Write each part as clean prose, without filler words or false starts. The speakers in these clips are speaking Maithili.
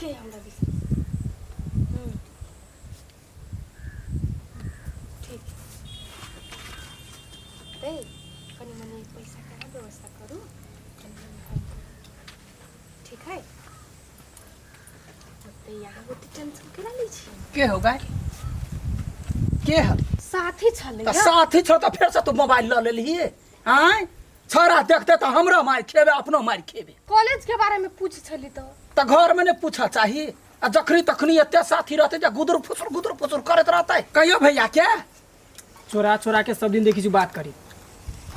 है हमरा दिस। हम्म। ठीक ते कनि मनि पैसा के अहाँ व्यवस्था करू, कनि मनि हम करू, ठीक है? ओते यहाँ ओते टेंशन केना लै छी? के हो गाय, के है? साथी छलै। तऽ साथी छौ तऽ फेरसँ तू मोबाइल लऽ लेलही? आँय, छोरा देखते तऽ हमरो मारि खेबे, अपनो मारि खेबे। कॉलेज के बारे में पूछ छली तऽ तऽ घरमे नहि पूछऽ चाही। आ जखनी तखनी एते साथी रहते जे गुदुर फुसुर गुदुर फुसुर करैत रहतै। कहियो भैया के चोरा चोरा के सब दिन देखी छी बात करी।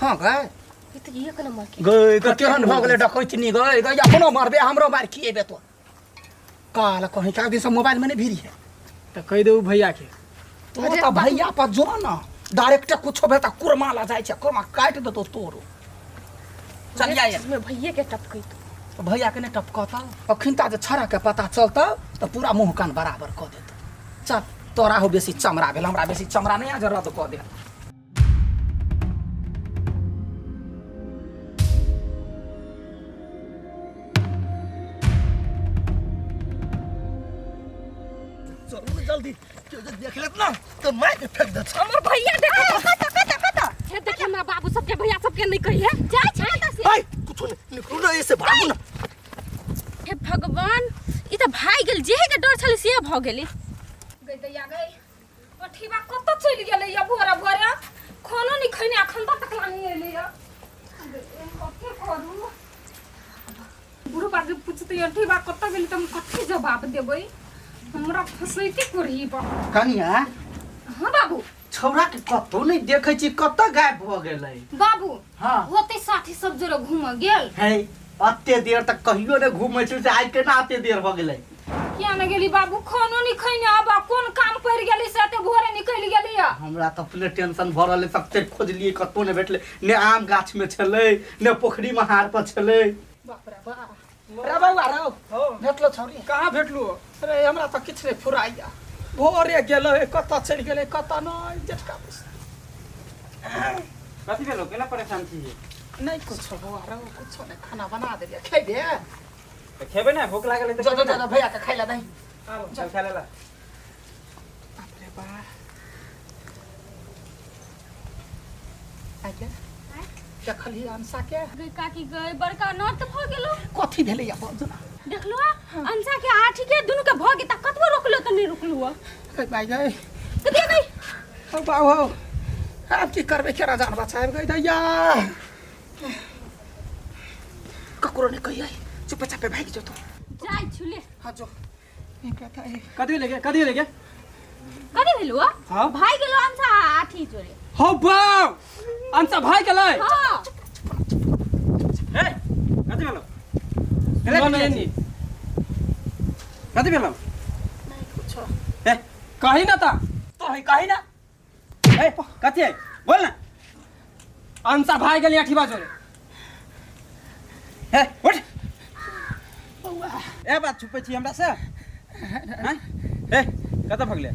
हाँ गए। ई तऽ एक नंबर के गई गई, केहन भऽ गेलै डकैतनी। गई गई, अपनो मारबे, हमरो मारि खिएबे तो। काल कहीं का दिन सब मोबाइल में नहीं भीड़ी है। तऽ कहि देबू भैया के। तो तऽ भैया पर जो ना डायरेक्ट कुछो भेल तऽ कुरमा ला जाइ छै, कुरमा काटि देतो तोरो। चल जा। में भैये के टपकै तो भैया के नहीं टपकता अखन ता, जे छड़ा के पता चलता तऽ पूरा मुँह कान बराबर कऽ देतो। चल, तोरा हो बेसी चमड़ा भेल, हमरा बेसी चमड़ा नहीं आ जे रद्द कऽ दे। चलू ने जल्दी, केओ जे देख लेत ना तऽ मारि के फेंक देत। हमर भैया देखो, कत कत कत हे देखिए, हमरा बाबू सबके भैया सबके नहीं कहिए। जाय छै कत से। ऐ कुछो नहीं, निकलू ना ऐसे, भागू ना। हे भगवान, ई तऽ भागि गेल। जेहे के डर छलै से भऽ गेलै। गई दैया गई, अठीबा कतऽ चलि गेलै या? भोरे भोरे खानो नहीं खैने अखन तक नहीं एलै या। कथी करू? बुढ़ बाबू पूछतै अठीबा कतऽ गेलै तऽ हम कथी जवाब देबै? हमरा फसैते कोरही बा। कनिया। हाँ बाबू। छौड़ा के कतौ नहि देखै छी, कतऽ गायब भऽ गेलै? बाबू। हाँ। होते साथी सब जरे घूम गेल। है, अते देर तक कहियो नहि घूमै छी से आइ केना अते देर भऽ गेलै? किया ने गेली बाबू? खानो नहीं खैने अब कोन काम पड़ि गेली से एते भोरे निकलि गेली या? हमरा तऽ अपने टेंशन भऽ रहल है। सबते खोजलियै, कतौ नहि भेटलै। ने आम गाछ में छलै, ने पोखरी महार पर छलै। बाप रे बाप रे, बौआ रौ, भेटलो छौरी? कहाँ भेटलू? अरे, हमरा तऽ किछु नहि फुराइया। भोरे गेलै, कतऽ चलि गेलै कतऽ नहि, जेठका बुझ। कथी भेलो? केना परेशान छी? नहि कुछो बौआ रौ, कुछो नहि। खाना बना देलियै, खेबे? तऽ खेबै ने, भूख लागल है तऽ जो जो। खेबै जो ने। भैया के खाइ ला दही। चल, खा लेला। बाप रे बा, आगे देखलही अंसा के? गई काकी गई, बड़का नर्त भऽ गेलो। कथी भेलै या बाजू ना। देखलो, अंसा के आठी के दुनू के भऽ गेल तऽ कतबो रोकलो तऽ नहि रुकलो। गई माय गई। कथी गई? हौ बाबू हौ, आब की करबै? केना जान बचाएब? गई दैया, ककरो नहि कहियै, चुपे चापे भागि जो तू। जाइ छुले। हाँ जो, ई कहता है। कथी भेलै गे? कथी भेलै गे? कथी भेलो? हाँ? भागि गेलो अंसा आठी जोरे। हौ बाउ, अंसा भागि गेलै? हाँ। हे, कथी भेलो? सुनऽ नहि नी। कथी भेलो? नहीं कुछो। हे। कही ना ता। तो है, कही ना। हे, कथी है, बोल ना। अंसा भागि गेलै अठीबा जोरे। हे, उठ। ए, बात छुपै छी हमरा से? हैं? ए, कतऽ भगलै?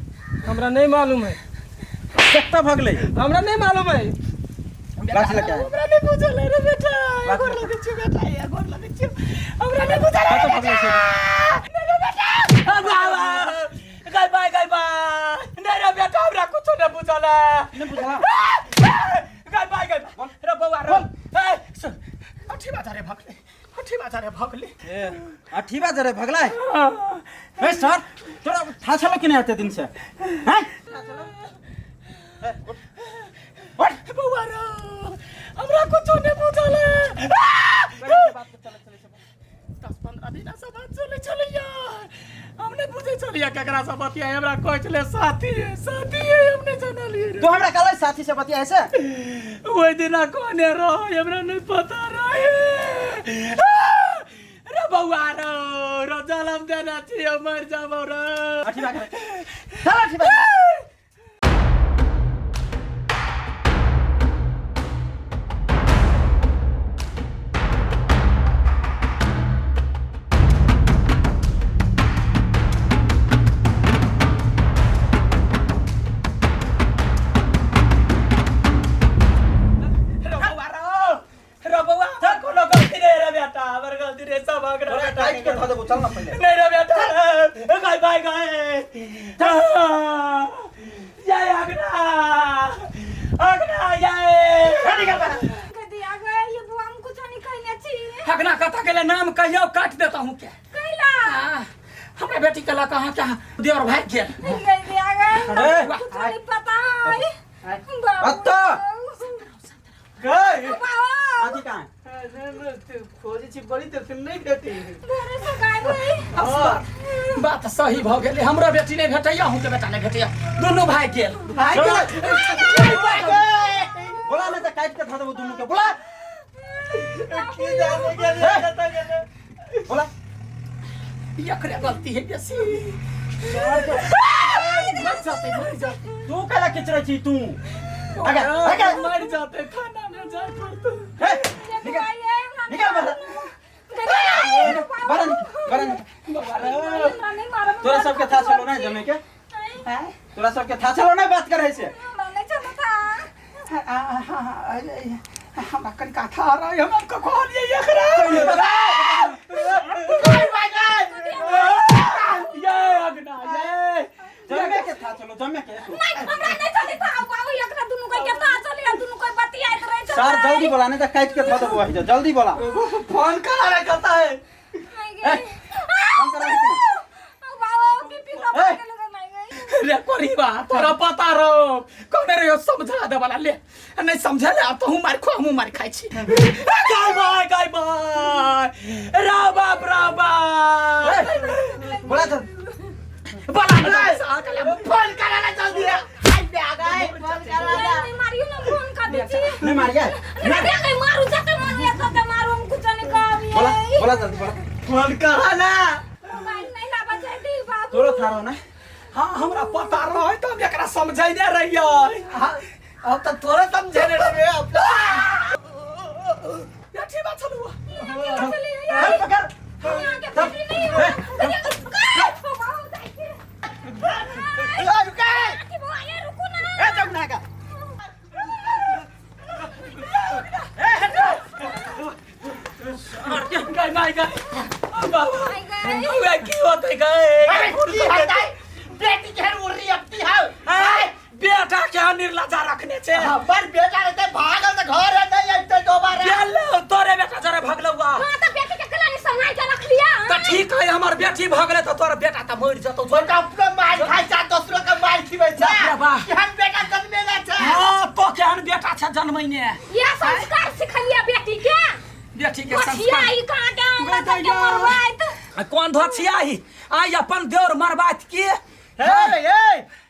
हमरा नहीं मालूम है। कतऽ भगलै? हमरा नहीं मालूम है। लाठी लऽ के आय। हमरा नहीं बुझल है रे बेटा। लाठी गोर लगै छियौ बेटा, ए गोर लगै छियौ, हमरा नहीं बुझल है। कतऽ भगलै से? नहीं रे बेटा, बाबा गई बाय, गई बाय, नहीं रे बेटा, हमरा कुछो नहीं बुझल है। नहि बुझल? गई बाय, गई बाय रे बौआ रे। ए सुन, अठी बाजारे भगले, अठी बाजारे भगले। ए, अठीबा जरे भगलै? ए सर, तोरा थाहा छलो कि नहि एते दिन से? हैं? उठ बौआ रे, हमरा कुछो नहीं बुझल है। 10-15 दिन से बात चले चलिया, हम नहीं बुझे चलिया केकरा से बतिया। हमरा कहै छलै साथी है, साथी है, हम नहीं जानलियै रे। तू हमरा कहलै साथी से बतियाए से? ओहि दिना कहने रहे, हमरा नहीं पता रहे रे बौआ रो रो। जलम देने छियै, मर जाबो रे। अठीबा के चल, अठीबा। रे बौआ रो रे बौआ, हमरा कोनो गलती नहीं रे बेटा, हमर गलती रे सब अगरा तोरा बेटा काटि के धऽ देबौ, चल ना पहिले। नहीं रे बेटा रे। भाई गए जय अगना अगना जय दिया गए ये बुआ हम कुछ नहीं कहने छी अगना कथा के लिए नाम कहियो काट देता हूँ क्या कैला हाँ, हमरा बेटी के लऽ कहाँ क्या देवर भाग गेल गई दिया गए अरे। कुछ नहीं पता है बाबू अत्ता। गए बाबू अथी कहाँ है? खोजे छी बड़ी देर से नहीं भेटी घरे से गायब है बात बात सही भऽ गेलै हमरो बेटी नहि भेटैया अहूँके बेटा नहि भेटैया दुनू भाग गेल भाग गेल बोला नहीं तो काट के धऽ देबो दुनू के बोला की जाने गेलै कतऽ गेलै बोला एकरे गलती है बेसी मर जाते मर जाते तू काला खींच रही छी तू आगे आगे मर जाते थाना में जाए पड़ते हे, ये निकल बुआ ये हमरा निकल बाहर बाहर निकल, बाहर निकल। नहीं मारब तोरा सबके था चलो ना जमे के तोरा सबके था चलो ना बात करे से हमरा नहीं चलो था हमरा कनिका था रहे हम आपको कहलिए एकरा ये अगना ये जमे के था चलो जमे के नहीं हमरा नहीं चली था बाबू एकरा दुनू के केता चली दुनू के बतियाइत रहे छल सर जल्दी बोला नहीं तो काट के धऽ देबो वही जल्दी बोला फोन करा रे कता है नहीं फोन करा रे कि बाबू बीपी लो ए। नहीं गई रे कोरीबा तोरा पता रहो कौन रे समझा दे वाला ले नहीं समझे ले तो हूं मार खो हमहूँ मार खाइ छी गाय बाय गाय बाय रा बाप रा बाप बोला जल्दी बोला ना फोन करा रे जल्दी रे आई बे आ गए फोन करा रे नहीं मारियो ना फोन कर दीजिए नहीं मारिया नहीं नहीं मारू जाते मन ये तो मारू हम कुछ नहीं कहब बोला बोला जल्दी बोला फोन करा ना मोबाइल नहीं लाबा चाहती बाबू तोरो था रहो ना हाँ हमरा पता रहे तो हम एकरा समझैने रहियै हाँ, अब तो तोरा समझे रे रे अपना बेटी बा छलुआ चल पकड़ यहाँ के बेटी नहीं हो ए, रुके रुको ना ए चौक ना का गाय माय गाय बाबा गए वे की होतै गाय अरे की होतै बेटी के उर्री अपनी है आय, बेटा के निर्लजा रखने छे हमर बेटा रहते भागल त घर है नहीं अइते दोबारा गेलो तोरे बेटा जरे भगलौआ हाँ तो बेटी के गला नहीं संभाल के रख लिया त ठीक है हमर बेटी भगले त तोर बेटा त मर जतौ छोटा अपनो मार खाइ छ दोसरो के मार खिबै छ बाप रे बाप। केहन बेटा जन्मेला छ हाँ तो केहन बेटा छ जनमैने ये संस्कार सिखलिया बेटी के बेटी के पछिया संस्कार ई कहाँ के हमरा गई सबके दैया। मरवाइत आ कौन धोछिया ही आई अपन देवर मरबात के हे हे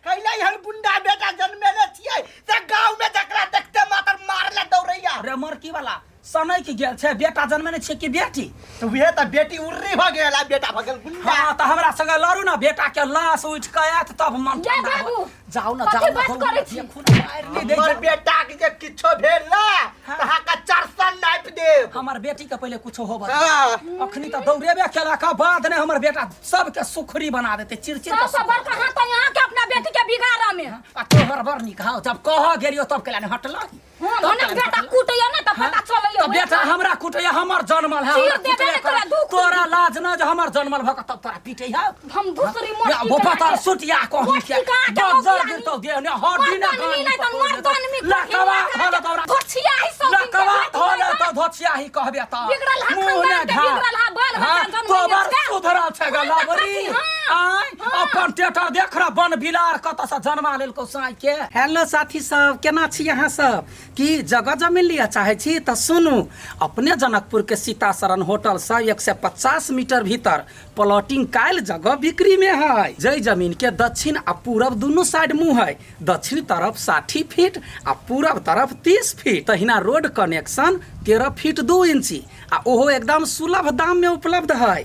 कैला हन गुंडा बेटा जन्मेले छियै से गांव में जकरा देखते मात्र मारले दौड़ैया रे मरकी वाला सनैक गेल छै बेटा जन्मेने छै कि बेटी तऽ उहे तऽ बेटी उर्री भऽ गेल आ बेटा भऽ गेल गुंडा हाँ तऽ हमरा संगे लड़ू ना बेटा के लाश उठि के आयत तब मन जा ठंडा बाबू। होत। जाउ ना कथी जाउ ना बात दौड़ू करै ना, छी? देखू ना मारि नहि दै हमर छै। बेटा के जे किछो भेल ना हाँ। तऽ अहाँके चार सौ नापि देब हमर बेटी के पहिले कुछो होबऽ दे। हाँ। अखनी तऽ दौड़ेबे केला के बाद ने हमर बेटा सबके सुखरी बना देते चिड़चिड़ के सबसे बड़का हाथ तो यहाँ के अपना बेटी के बिगाड़ा में आ तोहर बड़ नीक हौ जब कह गेलियो तब केला ने हटलही हाँ तब भने केला ने बेटा हटलही? कुटैया ना तऽ पता चलैया तऽ बेटा हमरा कुटैया हमर जनमल है चीर हमरा देबे कुटबे ने तोरा करत। दुख तोरा लाज न जे हमर जनमल भऽ कऽ तब तोरा पीटै हौ हम दूसरी मोटकी वो कहाँ पता के- सुटिया कहीं मोटकी के कहाँ के बज्जर मौगी गिरतौ देह ने हड्डी ने मर्दन कान मिलै तऽ मर्दन में लकवा धोले तोरा धोछिया ही सब दिन के लकवा बेटी धोले है। तऽ धोछिया ही कहबे तऽ बिगड़ल हा मुँह ने खानदान के घा। बिगड़ल हा बाल बच्चा हाँ, जन्म तोबर लेने छै। सुधरल छै गे हाँ, तऽ लबरी कथी, हाँ। आँय अपन टेटर देख रह बन बिलार कतऽ से जन्मा लेलकौ साँइ के हेलो साथी सब केना छी अहाँ सब की जगह जमीन लिअ चाहै छी तऽ सुनू अपने जनकपुर के सीताशरण होटल से 150 मीटर भीतर प्लॉटिंग कायल जगह बिक्री में है जै जमीन के दक्षिण आ पूरब दुनू साइड मुँह है दक्षिण तरफ 60 फीट आ पूरब तरफ 30 फीट तहिना रोड कनेक्शन 13 फीट 2 इंची आ ओहो एकदम सुलभ दाम में उपलब्ध है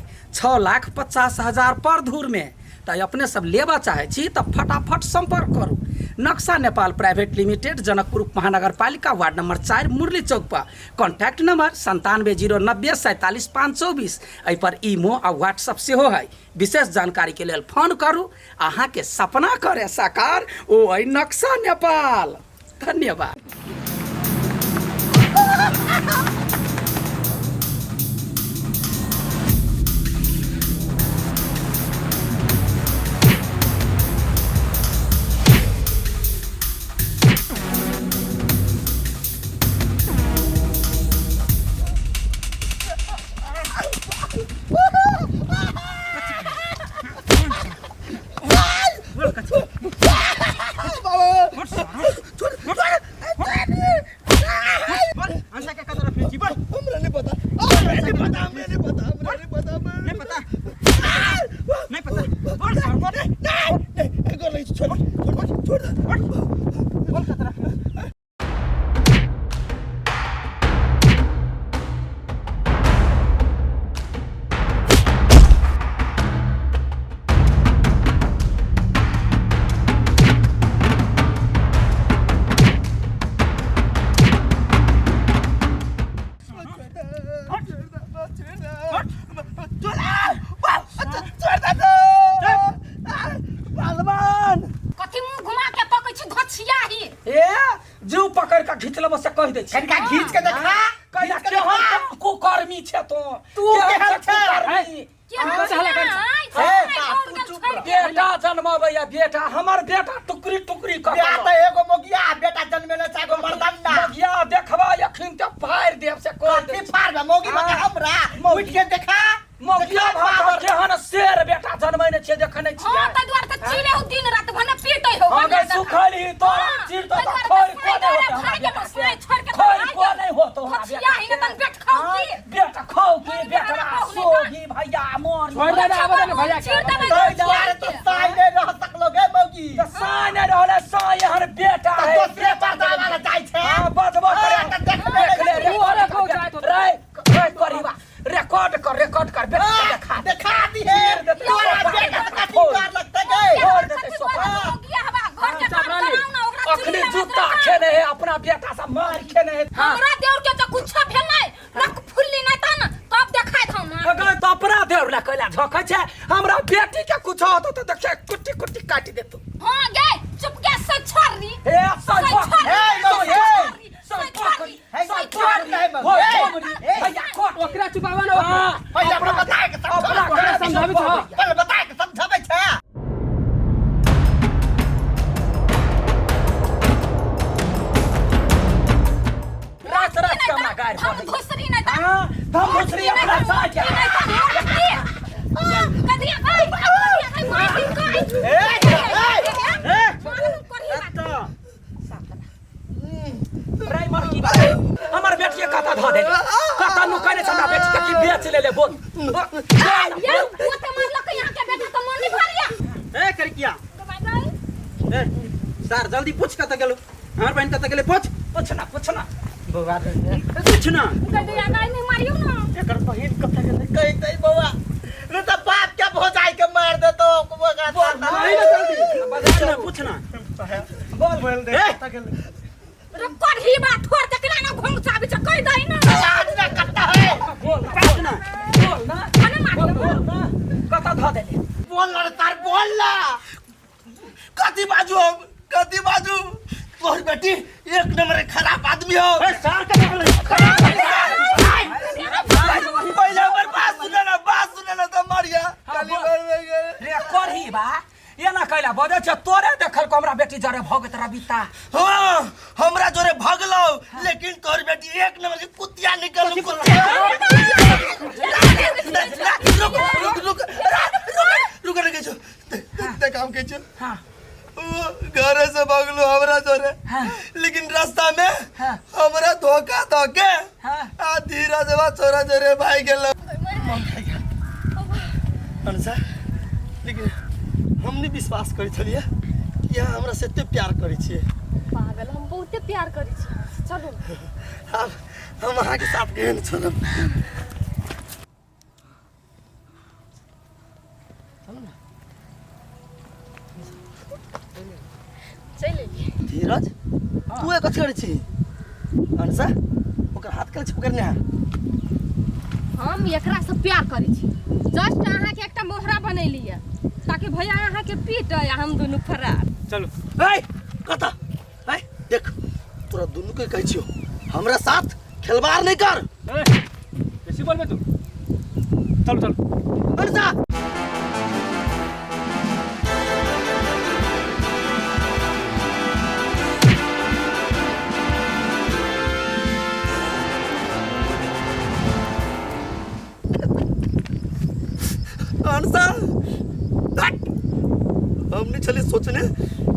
6,50,000 पर धूर में तऽ अपने सब लेबऽ चाहै छी तऽ फटाफट सम्पर्क करू नक्शा नेपाल प्राइवेट लिमिटेड जनकपुर उपमहानगरपालिका वार्ड नंबर 4 मुरली चौक पर कॉन्टैक्ट नंबर 9709 47 524 एहि पर ईमो आ व्हाट्सअप सेहो है विशेष जानकारी के लेल फोन करू अहाँके सपना करे साकार ओ अइ नक्शा नेपाल धन्यवाद। छी। कनिका घीच के देखा। कैला घीच के केहन देखा। कुकर्मी छे तू। तू केहन छे? कुकर्मी? बेटा जन्मबैया बेटा, हमर बेटा टुकड़ी टुकड़ी कऽ बियाह तऽ एगो मोगिया बेटा जन्मेले छै एगो मर्दाना। मगिया देखबा एखन तऽ फाड़ि देब से कह कथी दे। फाड़बे मोगी बता हमरा उठ के देखा। मगिया भात केहन शेर बेटा जन्मेने छै देखने छियै। हां त द्वार त चिले हो दिन रात भने पीटै हो। अगर सुखली तोरा चिर तो खोर को नहीं होतो हमरा बेटा से। खोर को नहीं होतो हमरा बेटा ही न तन पेट खाओ की। बेटा खाओ की बेटा सोगी भैया मोर। छोड़ दे आबे दे भैया के। तै दुआरे तो साई नहीं रह सकलो गे मौगी। त साई नहीं रहले, साई एहन बेटा तऽ है। दोसरे पर्दा वाला जाइ छै। हां बजबो करे। अरे, तऽ देखले देखले तू अरे कहू जाय तो। रे रे करीबा रिकॉर्ड कर, रिकॉर्ड कर बेटा के देखा दे। देखा दी है चीर देतै तोरा सोफा। बेटा के कथी डर लगतै गे? छोड़ देतै सोफा। अखनी जूता खेने है अपना बेटा से मार खेने है। हमरा देवर के तो कुछ भेल नहीं रक फुल्ली नहीं तन तब देखाय थौ ना। अगर तो अपना देवर ला कैला झोकै छै, हमरा बेटी के कुछ होतो त देखे कुट्टी कुट्टी काटि देतो। हां गे चुप के से छोड़ री। ए सही सही छोड़ ए, री, मौगी, सही ए, छोड़ री, सही सही छोड़ री, हे, सही छोड़ छोड़ री। दे मौगी, हो ए, छोमरी ए, भैया कोट ओकरा चुपावा ना ओकरा। हां पहिले अपना बताए के अपना समझाबै ओकरा समझाबै छह। पहिले बताए के समझाबै छै। रात रात के हमरा गारि हम पड़ै। घुसरी नहीं तन। हां हम घुसरी अपना साथ के। नहीं तन कदिया गई कदिया गई मार दी गई। ए, ए, ए, रे मर की बात हमर बेटी के कता ध दे, कता नुकने छै हमरा बेटी के की बेच लेले बोल। ये वो त मारलक यहाँ के बेटा त मन नहीं भरिया। ए करिकिया, ए सर जल्दी पूछ कत गेलो हमर बहन कत गेले? पूछ पूछ ना, पूछ ना। बौआ रे, पूछ ना। कदिया गई नहीं मारियो ना। एकर बहिन कतऽ गेलै कहितै बौआ रे तऽ बाप के भोजाई के मार देतो। नहीं ना जल्दी पूछ ना, पूछ ना। बोल बोल दे ए! कतऽ गेलै। रे करही बा ठोर के केना ना घोंग चाबी छ कहि दही ना। आज ना कत्ता है। बोल ना, पूछ ना। बोल ना, खाना मारियो। बोल ना कता ध देले। बोल ना रे तार बोल ना। कथी बाजू हम, कथी बाजू? तोहर बेटी एक नंबर के खराब आदमी हो। ए सर कत गेले? पहिले हमर बात सुने ना, बात सुने ना तऽ मरिया खाली मर गेल। रे करही बा एना कैला बजै छै? तोरे देखल को हमरा बेटी जरे भगत रबिता। हाँ हमरा जोरे भगलो, लेकिन तोहर बेटी एक नंबर के कुतिया निकल। कुतिया। रुक रुक रुक रुक रुक रुक ते काम के छो। हाँ घरे से भगलो हमरा जोरे, हाँ। लेकिन रास्ता में हाँ। हमरा धोखा धोके हाँ। आ धीरज बा छोरा जोरे भाई गेल अनुसार। लेकिन हम नहीं विश्वास करै छलियै कि अहाँ हमरा से एते प्यार करै छियै। पागल हम बहुते प्यार करै छी। चलू आब हम अहाँके साथ केहन छोड़ब। चलि एलियै। धीरज तू एक कथी करै छी? अनुसा ओकर हाथ केना पकड़ने है? हम एकरा से प्यार करै छी। जस्ट अहाँके एकटा मोहरा बनैली है ताकि भैया अहाँके पीट आ हम दुनू फरार। चलो। ए कतऽ? ए देख तोरा दुनू के कहै छियौ हमरा साथ खेलबार नहीं कर। ए बेसी बोलबे तू। चलो चलो। अनुसा अनसा हट! हम नहीं छली सोचने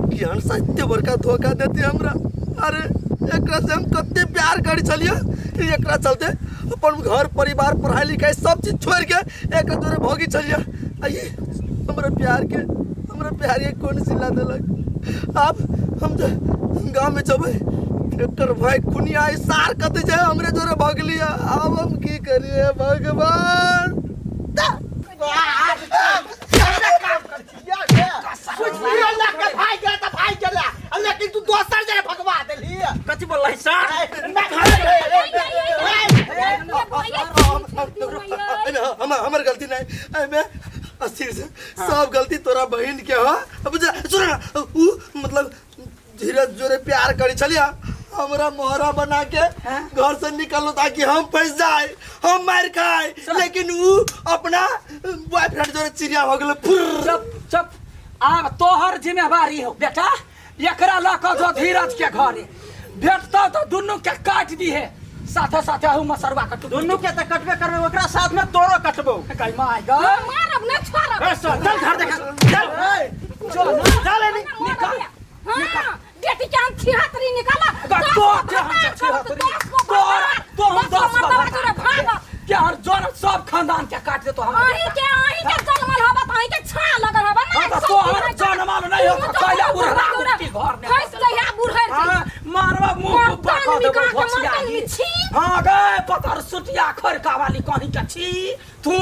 कि अनसा एते बड़का धोखा देती हमरा। अरे एकरा से हम कते प्यार करी छलियै, एकरा चलते अपन घर परिवार पढ़ाई लिखाई सब चीज छोड़ के एकरा जोरे भोगी छलियै। आ ई हमरा प्यार के कोन सिला देलक। आब हम जे गाँव में जबै एकर भाई खुनिया ई सार कते जे हमरे जोरे भगलिया। आब हम की करिए भगवान? कुछ भी अल्लाह के भाई गेला तऽ भाई गेला, लेकिन तू दोसर जगह भगवा देलही। कथी बोललै सर? हमर गलती नहीं एमे अस्थिर से सब गलती तोरा बहिन के हो। बुझ सुन ना, उ मतलब धीरज जोरे प्यार करी छलिया, हमरा मोहरा बना के घर से निकलो ताकि हम फंस जाए, हम मार खाए, लेकिन ऊ अपना बॉयफ्रेंड जोरे चिड़िया हो गेल फुर। चुप चुप, आब तोहर जिम्मेवारी हो बेटा, एकरा लऽ कऽ जो धीरज के घरे, भेटतौ तऽ दुनू के काटि दिहे, साथे साथे अहू मसरुआ के टुकड़ी। दुनू के तऽ कटबे करबे, ओकरा साथ में तोरो कटबो। गई माय गई। मारब न छोड़ब। ए सर, चल घर देखा, चल। जो ना चल एनी। निकाल। हाँ, बेटी के हम छिहत्तरी निकाला। गा, दस तो गो के हम भतार छिहत्तरी। करू तऽ 10 गो तोरा भतार। तो हम 10 गो 10 गो मर्दबा भतार तोरा भागब। के हर जन सब खानदान के काट देतो हम। अहीं के जनमल हबा तऽ अहीं के छाह लगल हबा ना। हाँ, तऽ सब तोहर दिन जनमल नहि हो तऽ कैला बुढ़रा कुट्टी घर मे फँसि जइहा बुढ़ैर के। हाँ, मारबा मुँह कुप्पा कऽ मर्दन देबो निकाल के घोसिया मर्दन ही। में छी। हाँ गए पतर सुटिया खरका वाली कहीं के छी तू।